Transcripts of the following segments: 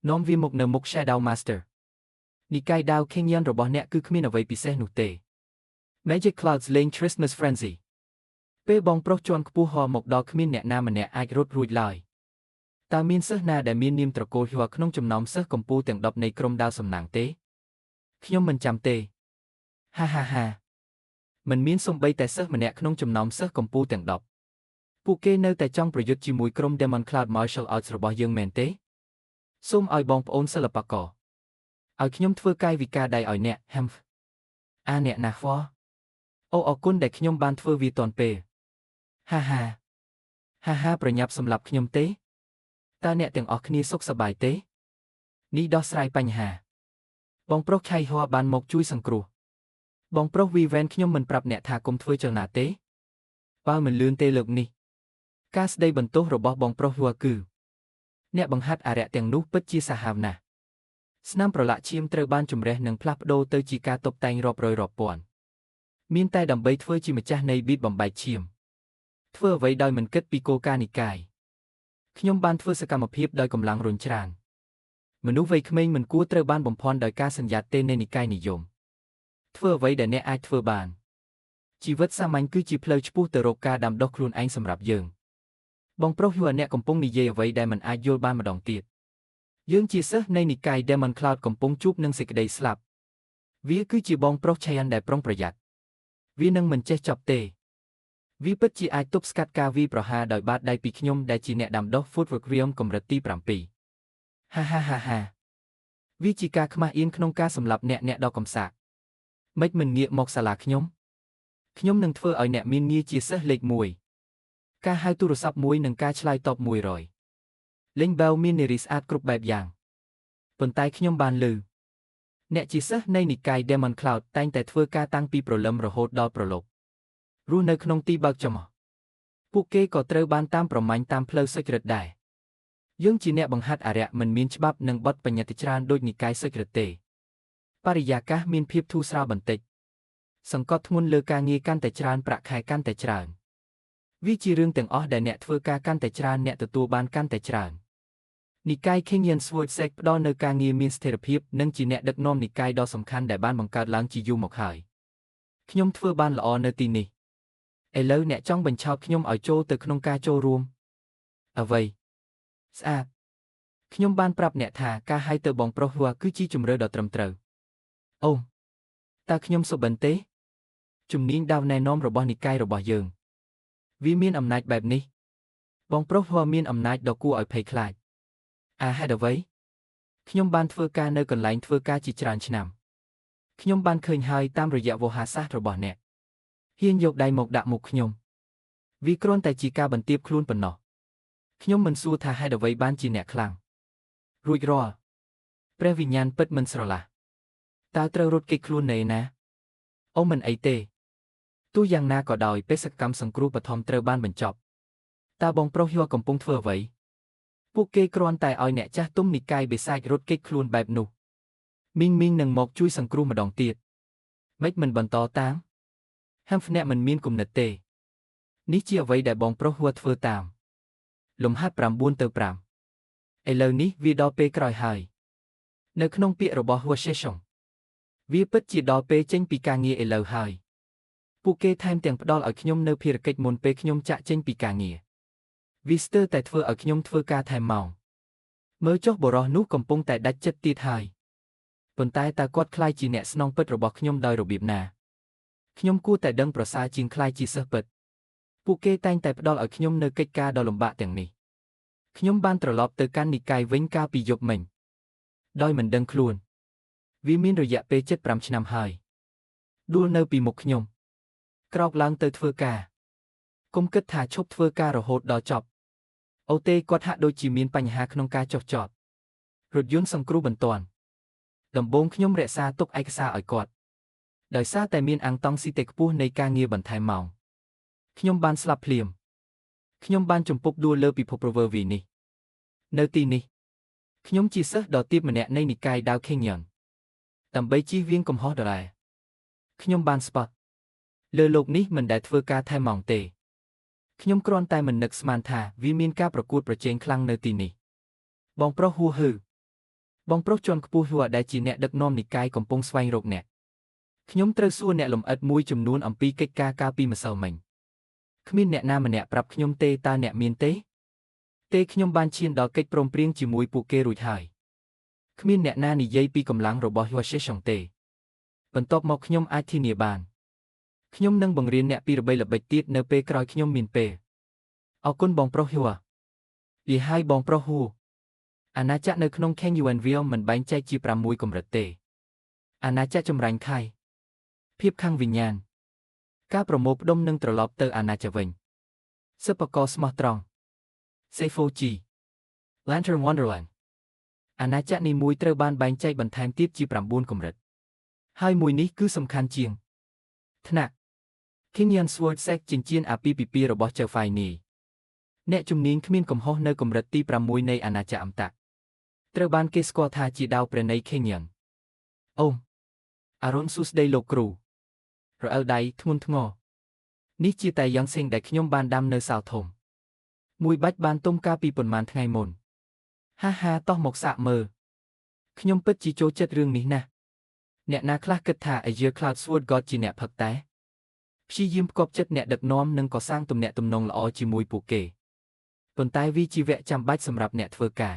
នាំវាមកនៅមុខ Shadow Master និកាយដាវ Kenyan របស់អ្នកគឺគ្មានអ្វីពិសេសនោះទេ Magic Clouds លេង Christmas Frenzy ពេលបងប្រុសជាន់ខ្ពស់ហោះមកដល់គ្មានអ្នកណាម្នាក់អាចរត់រួចឡើយតើមានសិស្សណាដែលមាននាមត្រកូលហួរក្នុងចំណោមសិស្សកំពូលទាំង10នៃក្រុមដាវសំណាងទេខ្ញុំមិនចាំទេហាហាហាមិនមានសូម្បីតែសិស្សម្នាក់ក្នុងចំណោមសិស្សកំពូលទាំង10ពួកគេនៅតែចង់ប្រយុទ្ធជាមួយក្រុម Demon Cloud Martial Arts របស់យើងមែនទេសូមឲ្យបងប្អូនសិល្បករឲ្យខ្ញុំធ្វើកាយវិការដៃឲ្យអ្នក Humph អាអ្នកណាខ្វល់អូអរគុណដែលខ្ញុំបានធ្វើវាទាន់ពេលហាហាហាហាប្រញាប់សម្រាប់ខ្ញុំទេតើអ្នកទាំងអស់គ្នាសុខសប្បាយទេនេះដោះស្រាយបញ្ហាបងប្រុសឆៃហួរបានមកជួយសង្គ្រោះបងប្រុសវីវ៉ែនខ្ញុំមិនប្រាប់អ្នកថាកុំធ្វើចលនាទេបើមិនលឿនទេលើកនេះការស្ដីបន្ទោសរបស់បងប្រុសហួរគឺអ្នកបង្ហាត់អារក្សទាំងនោះពិតជាសាហាវណាស់ស្នាមប្រឡាក់ឈាមត្រូវបានជំរះនិងផ្លាស់ប្ដូរទៅជាការតុបតែងរាប់រយរាប់ពាន់មានតែដើម្បីធ្វើជាម្ចាស់នៃប៊ីតបំបែកឈាមធ្វើអ្វីដោយមិនគិតពីគោលការណ៍និកាយខ្ញុំបានធ្វើសកម្មភាពដោយកម្លាំងរុញច្រានមនុស្សវ័យក្មេងមិនគួរត្រូវបានបំភាន់ដោយការសន្យាទេនៃនិកាយនិយមធ្វើអ្វីដែលអ្នកអាចធ្វើបានជីវិតសាមញ្ញគឺជាផ្លូវឆ្ពោះទៅរកការដាំដុះខ្លួនឯងសម្រាប់យើងបងប្រុសហួរអ្នកកំពុងនិយាយអ្វីដែលមិនអាចយល់បានម្ដងទៀតយើងជាសិស្សនៃនិកាយ Demon Cloud កំពុងជួបនឹងសេចក្តីស្លាប់វាគឺជាបងប្រុសឆាយ៉ានដែលប្រុងប្រយ័ត្នវានឹងមិនចេះចប់ទេវាពិតជាអាចទប់ស្កាត់ការវាយប្រហារដោយបាតដៃពីខ្ញុំដែលជាអ្នកដាំដុះ Footwork Realm កម្រិតទី7ហាហាហាហាវាជាការខ្មាស់អៀនក្នុងការសម្លាប់អ្នកដ៏កំសាកម៉េចមិនងាកមកសាលាខ្ញុំខ្ញុំនឹងធ្វើឲ្យអ្នកមានងារជាសិស្សលេខ1ការហៅទូរស័ព្ទមួយនិងការឆ្លើយតប100លេងបែវមាននារីស្អាតគ្រប់បែបយ៉ាងប៉ុន្តែខ្ញុំបានឮអ្នកជាសិស្សនៃនិកាយ Demon Cloud តែងតែធ្វើការតាំងពីព្រលឹមរហូតដល់ព្រលប់រស់នៅក្នុងទីបើកចំហពួកគេក៏ត្រូវបានតាមប្រមាញ់តាមផ្លូវសុចរិតដែរយើងជាអ្នកបង្ហាត់អារក្សមិនមានច្បាប់និងបទបញ្ញត្តិច្រើនដូចនិកាយសុចរិតទេបរិយាកាសមានភាពធូរស្រាលបន្តិចសង្កត់ធ្ងន់លើការងារកាន់តែច្រើនប្រាក់ខែកាន់តែច្រើនវាជារឿងទាំងអស់ដែលអ្នកធ្វើការកាន់តែច្រើនអ្នកទទួលបានកាន់តែច្រើននិកាយ Kenyan Sword Sect ផ្ដល់នូវការងារមានស្ថិរភាពនិងជាអ្នកដឹកនាំនិកាយដ៏សំខាន់ដែលបានបង្កើតឡើងជាយូរមកហើយខ្ញុំធ្វើបានល្អនៅទីនេះឥឡូវអ្នកចង់បញ្ឆោតខ្ញុំឲ្យចូលទៅក្នុងការចូលរួមអ្វីស្អាតខ្ញុំបានប្រាប់អ្នកថាការហៅទៅបងប្រុសហួរគឺជាជម្រើសដ៏ត្រឹមត្រូវអូតើខ្ញុំសុបិនទេជំនាញដាវណែនាំរបស់និកាយរបស់យើងវាមានអំណាចបែបនេះបងប្រុសហួរមានអំណាចដ៏គួរឲ្យភ័យខ្លាចអាហេតុអ្វីខ្ញុំបានធ្វើការនៅកន្លែងធ្វើការជាច្រើនឆ្នាំខ្ញុំបានឃើញហើយតាមរយៈវោហារសាស្ត្ររបស់អ្នកហ៊ានយកដៃមកដាក់មុខខ្ញុំវាគ្រាន់តែជាការបន្ទាបខ្លួនប៉ុណ្ណោះខ្ញុំមិនសួរថាហេតុអ្វីបានជាអ្នកខ្លាំងរួចរាល់ព្រះវិញ្ញាណពិតមិនស្រឡះតើត្រូវរត់គេចខ្លួននៅឯណាអូមិនអីទេទោះយ៉ាងណាក៏ដោយបេសកកម្មសង្គ្រោះបឋមត្រូវបានបញ្ចប់តើបងប្រុសហួរកំពុងធ្វើអ្វីពួកគេគ្រាន់តែឲ្យអ្នកចាស់ទុំនិកាយបិសាចរត់គេចខ្លួនបែបនោះមីងមីងនឹងមកជួយសង្គ្រោះម្ដងទៀតម៉េចមិនបន្តតាមហាំអ្នកមិនមានគំនិតទេនេះជាអ្វីដែលបងប្រុសហួរធ្វើតាមលំហាត់9ទៅ5ឥឡូវនេះវាដល់ពេលក្រោយហើយនៅក្នុងពាក្យរបស់ហួសេសុងវាពិតជាដល់ពេលចេញពីការងារឥឡូវហើយពួកគេថែមទាំងផ្ដល់ឲ្យខ្ញុំនៅភារកិច្ចមុនពេលខ្ញុំចាក់ចេញពីការងារវាស្ទើរតែធ្វើឲ្យខ្ញុំធ្វើការថែមម៉ោងមើលចុះបុរសនោះកំពុងតែដាច់ចិត្តទៀតហើយប៉ុន្តែតើគាត់ក្លាយជាអ្នកស្នងពិតរបស់ខ្ញុំដោយរបៀបណាខ្ញុំគួរតែដឹងប្រសើរជាងក្លាយជាសិស្សពិតពួកគេតែងតែផ្ដល់ឲ្យខ្ញុំនៅកិច្ចការដ៏លំបាកទាំងនេះខ្ញុំបានត្រឡប់ទៅកាន់និកាយវិញកាលពីយប់មិញដោយមិនដឹងខ្លួនវាមានរយៈពេល75ឆ្នាំហើយដួលនៅពីមុខខ្ញុំក្រោកឡើងទៅធ្វើការកុំគិតថាឈប់ធ្វើការរហូតដល់ចប់អូទេគាត់ហាក់ដូចជាមានបញ្ហាក្នុងការចុះចតរថយន្តសង្គ្រោះបន្ទាន់ដំបូងខ្ញុំរក្សាទុកឯកសារឲ្យគាត់ដោយសារតែមានអាំងតង់ស៊ីតេខ្ពស់នៃការងារបន្ថែមម៉ោងខ្ញុំបានស្លាប់ភ្លាមខ្ញុំបានជំពប់ដួលលើពិភព Proverbi នេះនៅទីនេះខ្ញុំជាសិស្សដ៏ទាបម្នាក់នៃនិកាយដាវ Kenyan ដើម្បីជៀសវាងកំហុសដដែលខ្ញុំបានស្បត់លើលោកនេះមិនដែលធ្វើការថែមម៉ោងទេខ្ញុំគ្រាន់តែមិននឹកស្មានថាវាមានការប្រកួតប្រជែងខ្លាំងនៅទីនេះបងប្រុសហួហឺ បងប្រុសជាន់ខ្ពស់ហួរដែលជាអ្នកដឹកនាំនិកាយកំពុងស្វែងរកអ្នកខ្ញុំត្រូវសួរអ្នកលម្អិតមួយចំនួនអំពីកិច្ចការកាលពីម្សិលមិញគ្មានអ្នកណាម្នាក់ប្រាប់ខ្ញុំទេតើអ្នកមានទេទេខ្ញុំបានឈានដល់កិច្ចព្រមព្រៀងជាមួយពួកគេរួចហើយគ្មានអ្នកណានិយាយពីកម្លាំងរបស់យូសេសុងទេបន្ទាប់មកខ្ញុំអាចធានាបានខ្ញុំនឹងបង្រៀនអ្នកពីល្បីល្បិចទៀតនៅពេលក្រោយខ្ញុំមានពេលអរគុណបងប្រុសហួរលីហើយបងប្រុសហួរអាណាចក្រនៅក្នុង Kenyuan Realm មិនបែងចែកជា6កម្រិតទេអាណាចក្រចម្រាញ់ខៃភាពខាងវិញ្ញាណការប្រមូលផ្ដុំនឹងត្រឡប់ទៅអាណាចក្រវិញសិប្បករស្មោះត្រង់ C4G Lantern Wonderland អាណាចក្រនេះមួយត្រូវបានបែងចែកបន្ថែមទៀតជា9កម្រិតហើយមួយនេះគឺសំខាន់ជាងថ្នាក់ Kenyan Sword Sect ចិញ្ចៀនអាពាហ៍ពិពាហ៍របស់ចៅហ្វាយនីអ្នកជំនាញគ្មានកំហុសនៅកម្រិតទី6នៃអាណាចក្រអមតៈត្រូវបានគេស្គាល់ថាជាដាវព្រះនៃ Kenyan អូមអារុនសួស្តីលោកគ្រូរអិលដៃធ្ងន់ធ្ងរនេះជាតែយ៉ាងសេងដែលខ្ញុំបានដាំនៅសាលធំមួយបាច់បានទុំកាលពីប៉ុន្មានថ្ងៃមុនហាហាតោះមកសាកមើលខ្ញុំពិតជាចូលចិត្តរឿងនេះណាស់អ្នកណាខ្លះគិតថា Azure Cloud Sword God ជាអ្នកផឹកតែព្យាយាមផ្គប់ចិត្តអ្នកដឹកនាំនិងកសាងទំនាក់ទំនងល្អជាមួយពួកគេប៉ុន្តែវាជាវគ្គចាំបាច់សម្រាប់អ្នកធ្វើការ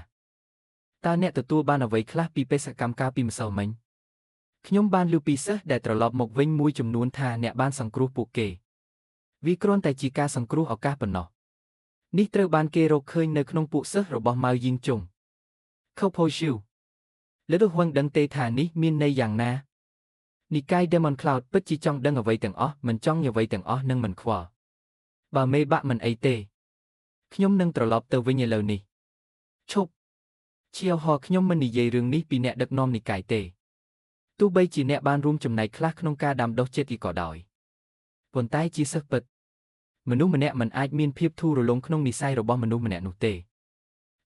តើអ្នកទទួលបានអ្វីខ្លះពីបេសកកម្មកាលពីម្សិលមិញខ្ញុំបានឮពីសិស្សដែលត្រឡប់មកវិញមួយចំនួនថាអ្នកបានសង្គ្រោះពួកគេវាគ្រាន់តែជាការសង្គ្រោះឱកាសប៉ុណ្ណោះនេះត្រូវបានគេរកឃើញនៅក្នុងពួកសិស្សរបស់ម៉ៅយីងជុងខូផូឈូលឺហួងដឹងទេថានេះមានន័យយ៉ាងណានិកាយ Demon Cloud ពិតជាចង់ដឹងអ្វីទាំងអស់មិនចង់អ្វីទាំងអស់នឹងមិនខ្វល់បើមេបាក់មិនអីទេខ្ញុំនឹងត្រឡប់ទៅវិញឥឡូវនេះឈប់ជាហោខ្ញុំមិននិយាយរឿងនេះពីអ្នកដឹកនាំនិកាយទេទោះបីជាអ្នកបានរួមចំណែកខ្លះក្នុងការដាំដុះចិត្តក៏ដោយប៉ុន្តែជាសិស្សពិតមនុស្សម្នាក់មិនអាចមានភាពធូររលុងក្នុងនិស័យរបស់មនុស្សម្នាក់នោះទេ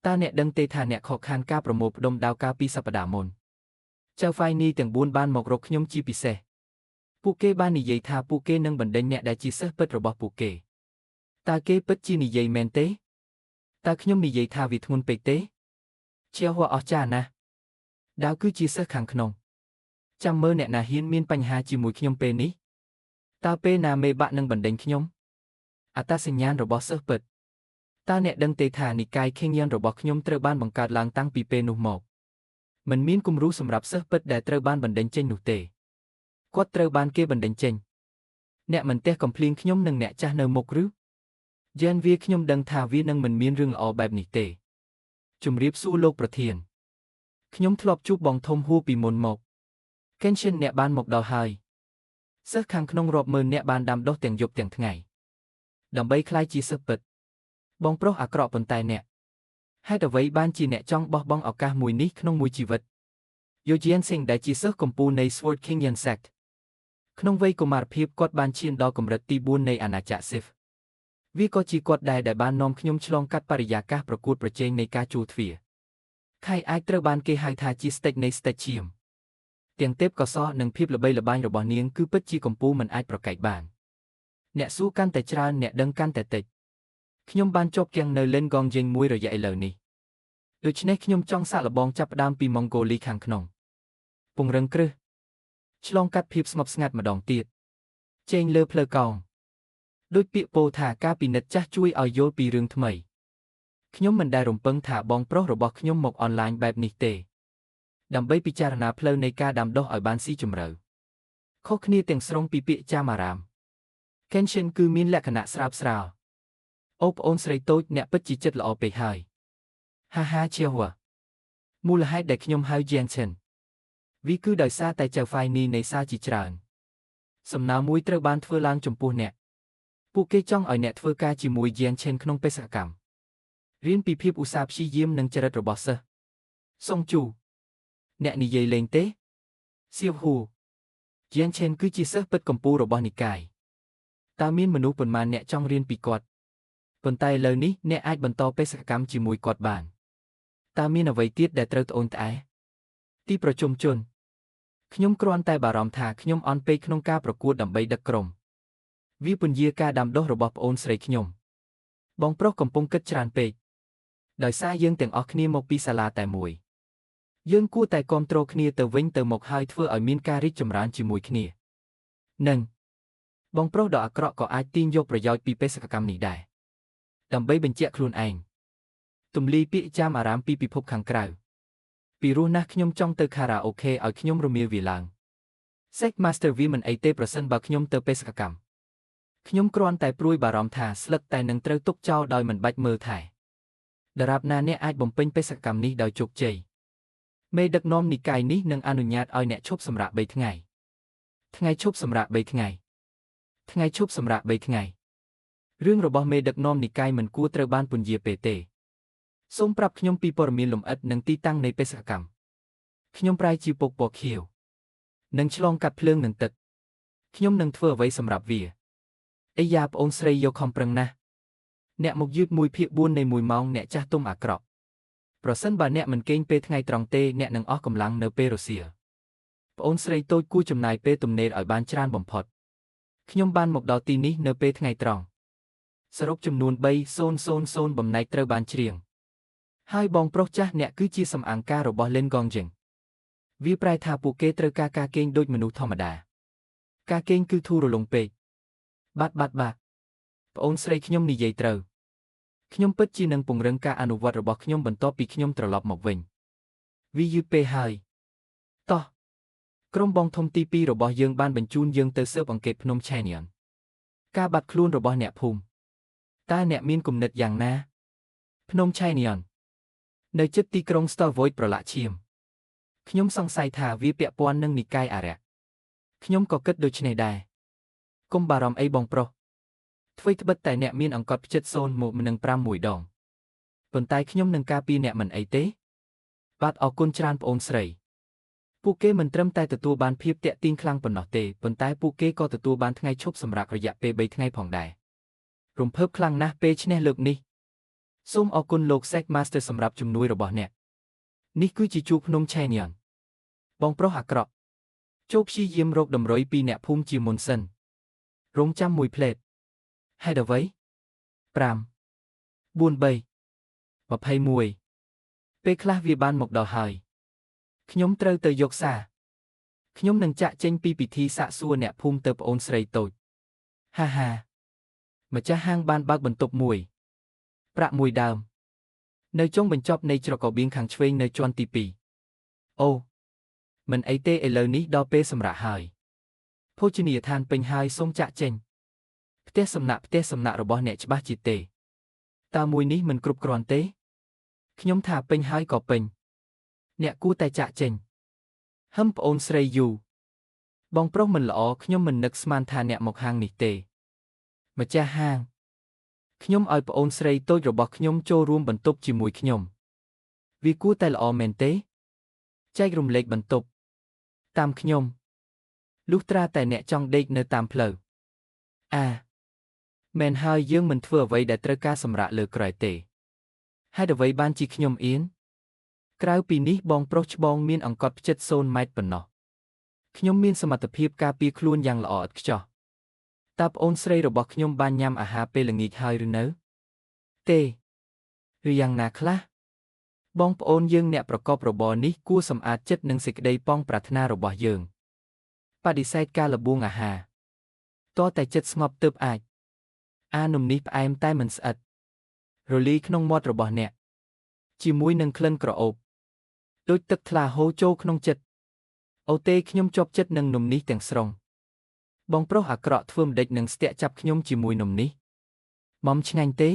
តើអ្នកដឹងទេថាអ្នកខកខានការប្រមូលផ្ដុំដាវកាលពីសប្តាហ៍មុនចៅហ្វាយនីទាំង4បានមករកខ្ញុំជាពិសេសពួកគេបាននិយាយថាពួកគេនឹងបណ្ដេញអ្នកដែលជាសិស្សពិតរបស់ពួកគេតើគេពិតជានិយាយមែនទេតើខ្ញុំនិយាយថាវាធ្ងន់ពេកទេជាហួរអស្ចារ្យណាស់ដាវគឺជាសិស្សខាងក្នុងចាំមើលអ្នកណាហ៊ានមានបញ្ហាជាមួយខ្ញុំពេលនេះតើពេលណាមេបាក់នឹងបណ្ដេញខ្ញុំអត្តសញ្ញាណរបស់សិស្សពិតតើអ្នកដឹងទេថានិកាយ Kenyan របស់ខ្ញុំត្រូវបានបង្កើតឡើងតាំងពីពេលនោះមកមិនមានគំរូសម្រាប់សិស្សពិតដែលត្រូវបានបណ្ដេញចេញនោះទេគាត់ត្រូវបានគេបណ្ដេញចេញអ្នកមិនទះកំភ្លៀងខ្ញុំនិងអ្នកចាស់នៅមុខឬយ៉ាងវាខ្ញុំដឹងថាវានឹងមិនមានរឿងល្អបែបនេះទេជំរាបសួរលោកប្រធានខ្ញុំធ្លាប់ជួបបងធំហួរពីមុនមក Kenshin អ្នកបានមកដល់ហើយសិស្សខាងក្នុងរាប់ម៉ឺនអ្នកបានដាំដុះទាំងយប់ទាំងថ្ងៃដើម្បីក្លាយជាសិស្សពិតបងប្រុសអាក្រក់ប៉ុន្តែអ្នកហេតុអ្វីបានជាអ្នកចង់បោះបង់ឱកាសមួយនេះក្នុងមួយជីវិតយូជៀនសេងដែលជាសិស្សកំពូលនៃ Sword King Yan Sect ក្នុងវ័យកុមារភាពគាត់បានឈានដល់កម្រិតទី4នៃអាណាចក្រ Sith វាក៏ជាគាត់ដែរដែលបាននាំខ្ញុំឆ្លងកាត់បរិយាកាសប្រកួតប្រជែងនៃការជួលទ្វារខៃអាចត្រូវបានគេហៅថាជាស្ដេចនៃស្ដេចឈាមទាំងទេពកោសល្យនិងភាពល្បីល្បាញរបស់នាងគឺពិតជាកំពូលមិនអាចប្រកែកបានអ្នកសួរកាន់តែច្រើនអ្នកដឹងកាន់តែតិចខ្ញុំបានជាប់គាំងនៅលេនកងយេងមួយរយៈឥឡូវនេះដូច្នេះខ្ញុំចង់សាកល្បងចាប់ផ្ដើមពីម៉ុងហ្គោលីខាងក្នុងពង្រឹងគ្រឹះឆ្លងកាត់ភាពស្ងប់ស្ងាត់ម្ដងទៀតចេញលើផ្លូវកោងដូចពាក្យពោលថាការពិនិត្យចាស់ជួយឲ្យយល់ពីរឿងថ្មីខ្ញុំមិនដែលរំពឹងថាបងប្រុសរបស់ខ្ញុំមកអនឡាញបែបនេះទេដើម្បីពិចារណាផ្លូវនៃការដាំដុះឲ្យបានស៊ីជម្រៅខុសគ្នាទាំងស្រុងពីពាក្យចាមអារាម Kenshin គឺមានលក្ខណៈស្រាបស្រាលអូប្អូនស្រីតូចអ្នកពិតជាចិត្តល្អពេកហើយហាហាជាហួរមូលហេតុដែលខ្ញុំហៅ Jensen វាគឺដោយសារតែចៅហ្វាយនីនៃសាជាច្រើនសំណើមួយត្រូវបានធ្វើឡើងចំពោះអ្នកពួកគេចង់ឲ្យអ្នកធ្វើការជាមួយ Jensen ក្នុងបេសកកម្មរៀនពីភាពឧស្សាហ៍ព្យាយាមនិងចរិតរបស់សិស្សសុងជូអ្នកនិយាយលេងទេសៀវហ៊ូ Jensen គឺជាសិស្សពិតកំពូលរបស់និកាយតើមានមនុស្សប៉ុន្មានអ្នកចង់រៀនពីគាត់ប៉ុន្តែឥឡូវនេះអ្នកអាចបន្តបេសកកម្មជាមួយគាត់បានតើមានអ្វីទៀតដែលត្រូវត្អូញត្អែទីប្រជុំជនខ្ញុំគ្រាន់តែបារម្ភថាខ្ញុំអន់ពេកក្នុងការប្រកួតដើម្បីដឹកក្រុមវាពន្យាការដាំដុះរបស់ប្អូនស្រីខ្ញុំបងប្រុសកំពុងគិតច្រើនពេកដោយសារយើងទាំងអស់គ្នាមកពីសាលាតែមួយ យើងគួរតែគាំទ្រគ្នាទៅវិញទៅមកហើយធ្វើឲ្យមានការរីកចម្រើនជាមួយគ្នានិងបងប្រុសដ៏អាក្រក់ក៏អាចទាញយកប្រយោជន៍ពីបេសកកម្មនេះដែរដើម្បីបញ្ជាក់ខ្លួនឯងទម្លាយពាក្យចាមអារាមពីពិភពខាងក្រៅពីរោះណាស់ខ្ញុំចង់ទៅខារ៉ាអូខេឲ្យខ្ញុំរមៀលវាឡើង Sect Master វាមិនអីទេប្រសិនបើខ្ញុំទៅបេសកកម្មខ្ញុំគ្រាន់តែព្រួយបារម្ភថាស្លឹកតែនឹងត្រូវទុកចោលដោយមិនបាច់មើលថែដរាបណាអ្នកអាចបំពេញបេសកកម្មនេះដោយជោគជ័យមេដឹកនាំនិកាយនេះនឹងអនុញ្ញាតឲ្យអ្នកឈប់សម្រាក3ថ្ងៃថ្ងៃឈប់សម្រាក3ថ្ងៃថ្ងៃឈប់សម្រាក3ថ្ងៃរឿងរបស់មេដឹកនាំនិកាយមិនគួរត្រូវបានពន្យាពេលទេសូមប្រាប់ខ្ញុំពីព័ត៌មានលម្អិតនិងទីតាំងនៃបេសកកម្មខ្ញុំប្រែជាពុកពណ៌ខៀវនឹងឆ្លងកាត់ភ្លើងនិងទឹកខ្ញុំនឹងធ្វើអ្វីសម្រាប់វាអីយ៉ាប្អូនស្រីយកខំប្រឹងណាស់អ្នកមកយឺត1/4នៃ1ម៉ោងអ្នកចាស់ទុំអាក្រក់ប្រសិនបើអ្នកមិនគេងពេលថ្ងៃត្រង់ទេអ្នកនឹងអស់កម្លាំងនៅពេលរសៀលប្អូនស្រីតូចគួរចំណាយពេលទំនេរឲ្យបានច្រើនបំផុតខ្ញុំបានមកដល់ទីនេះនៅពេលថ្ងៃត្រង់សរុបចំនួន3000បំណែកត្រូវបានច្រៀងហើយបងប្រុសចាស់អ្នកគឺជាសំអាងការរបស់លិនកងជិងវាប្រែថាពួកគេត្រូវការការគេងដូចមនុស្សធម្មតាការគេងគឺធូររលុងពេកបាត់បាត់បាត់ប្អូនស្រីខ្ញុំនិយាយត្រូវខ្ញុំពិតជានឹងពង្រឹងការអនុវត្តរបស់ខ្ញុំបន្ទាប់ពីខ្ញុំត្រឡប់មកវិញវាយឺតពេកហើយតោះក្រុមបងធំទី2របស់យើងបានបញ្ជូនយើងទៅស៊ើបអង្កេតភ្នំឆេនៀងការបាត់ខ្លួនរបស់អ្នកភូមិតើអ្នកមានគំនិតយ៉ាងណាភ្នំឆេនៀងនៅជិតទីក្រុង Starvoid ប្រឡាក់ឈាមខ្ញុំសង្ស័យថាវាពាក់ព័ន្ធនឹងនិកាយអារក្សខ្ញុំក៏គិតដូច្នេះដែរកុំបារម្ភអីបងប្រុសអ្វីត្បិតតែអ្នកមានអង្កត់ផ្ចិត0មកនឹង5មួយដងប៉ុន្តែខ្ញុំនឹងការពារអ្នកមិនអីទេបាទអរគុណច្រើនប្អូនស្រីពួកគេមិនត្រឹមតែទទួលបានភាពទាក់ទាញខ្លាំងប៉ុណ្ណោះទេប៉ុន្តែពួកគេក៏ទទួលបានថ្ងៃឈប់សម្រាករយៈពេល3ថ្ងៃផងដែររំភើបខ្លាំងណាស់ពេលឈ្នះលើកនេះសូមអរគុណលោក Sect Master សម្រាប់ជំនួយរបស់អ្នកនេះគឺជាជួរភ្នំឆេនៀងបងប្រុសអាក្រក់ចូលព្យាយាមរកតម្រុយពីអ្នកភូមិជាមុនសិនរងចាំមួយផ្លេតហេតុអ្វី5 4 3 21ពេលខ្លះវាបានមកដល់ហើយខ្ញុំត្រូវទៅយកសារខ្ញុំនឹងចាក់ចេញពីពិធីសាកសួរអ្នកភូមិទៅប្អូនស្រីតូចហាហាម្ចាស់ហាងបានបើកបន្ទប់មួយប្រាក់មួយដើមនៅចុងបញ្ចប់នៃច្រករបៀងខាងឆ្វេងនៅជាន់ទី2អូមិនអីទេឥឡូវនេះដល់ពេលសម្រាកហើយភោជនីយដ្ឋានពេញហើយសូមចាក់ចេញផ្ទះសំណាក់ផ្ទះសំណាក់របស់អ្នកច្បាស់ជាទេតើមួយនេះមិនគ្រប់គ្រាន់ទេខ្ញុំថាពេញហើយក៏ពេញអ្នកគួរតែចាក់ចេញហឹមប្អូនស្រីយូបងប្រុសមិនល្អខ្ញុំមិននឹកស្មានថាអ្នកមកហាងនេះទេម្ចាស់ហាងខ្ញុំឲ្យប្អូនស្រីតូចរបស់ខ្ញុំចូលរួមបន្ទប់ជាមួយខ្ញុំវាគួរតែល្អមែនទេចែករំលែកបន្ទប់តាមខ្ញុំលុះត្រាតែអ្នកចង់ដេកនៅតាមផ្លូវអាមែនហើយយើងមិនធ្វើអ្វីដែលត្រូវការសម្រាកលើក្រែទេហេតុអ្វីបានជាខ្ញុំអៀនក្រៅពីនេះបងប្រុសច្បងមានអង្កត់ផ្ចិត0ម៉ែត្រប៉ុណ្ណោះខ្ញុំមានសមត្ថភាពការពារខ្លួនយ៉ាងល្អឥតខ្ចោះតើប្អូនស្រីរបស់ខ្ញុំបានញ៉ាំអាហារពេលល្ងាចហើយឬនៅទេឬយ៉ាងណាខ្លះបងប្អូនយើងអ្នកប្រកបរបរនេះគួរសម្អាតចិត្តនឹងសេចក្តីប៉ងប្រាថ្នារបស់យើងបដិសេធការល្បួងអាហារតតែចិត្តស្ងប់ទើបអាចអានំនេះផ្អែមតែមិនស្អិតរលីក្នុងមាត់របស់អ្នកជាមួយនឹងក្លិនក្រអូបដូចទឹកថ្លាហូរចូលក្នុងចិត្តអូទេខ្ញុំជាប់ចិត្តនឹងនំនេះទាំងស្រុងបងប្រុសអាក្រក់ធ្វើម្ដេចនឹងស្ទាក់ចាប់ខ្ញុំជាមួយនំនេះមុំឆ្ងាញ់ទេ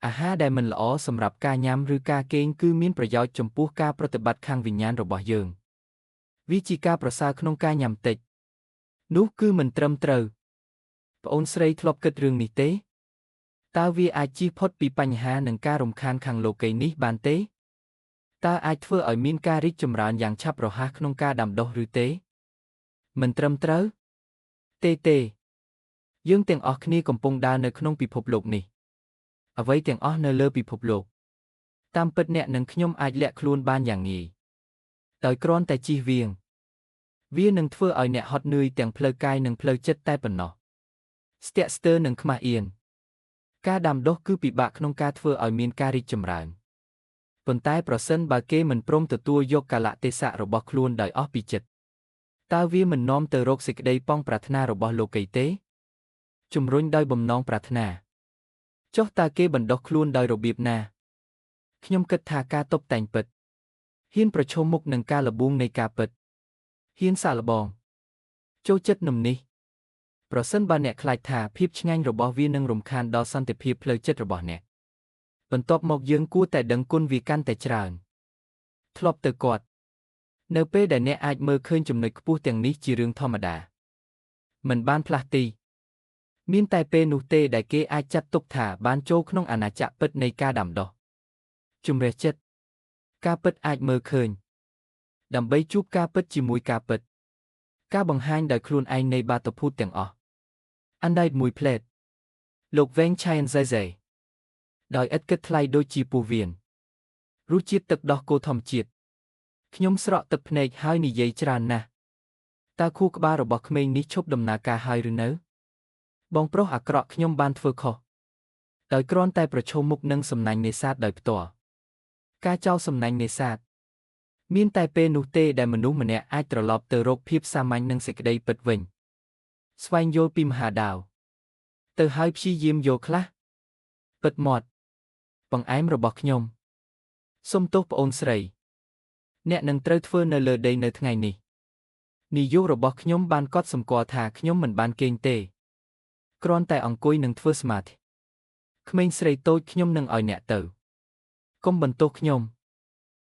អាហារដែលមិនល្អសម្រាប់ការញ៉ាំឬការគេងគឺមានប្រយោជន៍ចំពោះការប្រតិបត្តិខាងវិញ្ញាណរបស់យើងវាជាការប្រសើរក្នុងការញ៉ាំតិចនោះគឺមិនត្រឹមត្រូវប្អូនស្រីធ្លាប់គិតរឿងនេះទេតើវាអាចជៀសផុតពីបញ្ហានិងការរំខានខាងលោកីនេះបានទេតើអាចធ្វើឲ្យមានការរីកចម្រើនយ៉ាងឆាប់រហ័សក្នុងការដាំដុះឬទេមិនត្រឹមត្រូវទេទេយើងទាំងអស់គ្នាកំពុងដើរនៅក្នុងពិភពលោកនេះអ្វីទាំងអស់នៅលើពិភពលោកតាមពិតអ្នកនិងខ្ញុំអាចលាក់ខ្លួនបានយ៉ាងងាយដោយគ្រាន់តែជៀសវាងវានឹងធ្វើឲ្យអ្នកហត់នឿយទាំងផ្លូវកាយនិងផ្លូវចិត្តតែប៉ុណ្ណោះស្ទាក់ស្ទើរនិងខ្មាស់អៀនការដាំដុះគឺពិបាកក្នុងការធ្វើឲ្យមានការរីកចម្រើន ប៉ុន្តែប្រសិនបើគេមិនព្រមទទួលយកកាលៈទេសៈរបស់ខ្លួនដោយអស់ពីចិត្តតើវាមិននាំទៅរកសេចក្តីប៉ងប្រាថ្នារបស់លោកីទេជំរុញដោយបំណងប្រាថ្នាចុះតើគេបណ្ដុះខ្លួនដោយរបៀបណាខ្ញុំគិតថាការតុបតែងពិតហ៊ានប្រឈមមុខនឹងការល្បួងនៃការពិតហ៊ានសាកល្បងចូលចិត្តនំនេះប្រសិនបើអ្នកខ្លាចថាភាពឆ្ងាញ់របស់វានឹងរំខានដល់សន្តិភាពផ្លូវចិត្តរបស់អ្នកបន្ទាប់មកយើងគួរតែដឹងគុណវាកាន់តែច្រើនធ្លាប់ទៅគាត់នៅពេលដែលអ្នកអាចមើលឃើញចំណុចខ្ពស់ទាំងនេះជារឿងធម្មតាមិនបានផ្លាស់ទីមានតែពេលនោះទេដែលគេអាចចាត់ទុកថាបានចូលក្នុងអាណាចក្រពិតនៃការដាំដុះជំរះចិត្តការពិតអាចមើលឃើញដើម្បីជួបការពិតជាមួយការពិតការបង្ហាញដោយខ្លួនឯងនៃបាតុភូតទាំងអស់អានដៃមួយផ្លែតលោកវែងឆៃអិនហ្សៃហ្សៃដោយឥតគិតថ្លៃដូចជាពោះវៀនរសជាតិទឹកដោះគោធម្មជាតិខ្ញុំស្រក់ទឹកភ្នែកហើយនិយាយច្រើនណាស់តើខួរក្បាលរបស់ក្មេងនេះឈប់ដំណើរការហើយឬនៅបងប្រុសអាក្រក់ខ្ញុំបានធ្វើខុសដោយគ្រាន់តែប្រឈមមុខនឹងសំណាញ់នេសាទដោយផ្ទាល់ការចោលសំណាញ់នេសាទមានតែពេលនោះទេដែលមនុស្សម្នាក់អាចត្រឡប់ទៅរកភាពសាមញ្ញនិងសេចក្តីពិតវិញស្វែងយល់ពីមហាដាវទៅហើយព្យាយាមយល់ខ្លះពិតមាត់បង្អែមរបស់ខ្ញុំសូមទោសប្អូនស្រីអ្នកនឹងត្រូវធ្វើនៅលើដីនៅថ្ងៃនេះនាយករបស់ខ្ញុំបានកត់សម្គាល់ថាខ្ញុំមិនបានគេងទេគ្រាន់តែអង្គុយនិងធ្វើសមាធិក្មេងស្រីតូចខ្ញុំនឹងឲ្យអ្នកទៅកុំបន្ទោសខ្ញុំ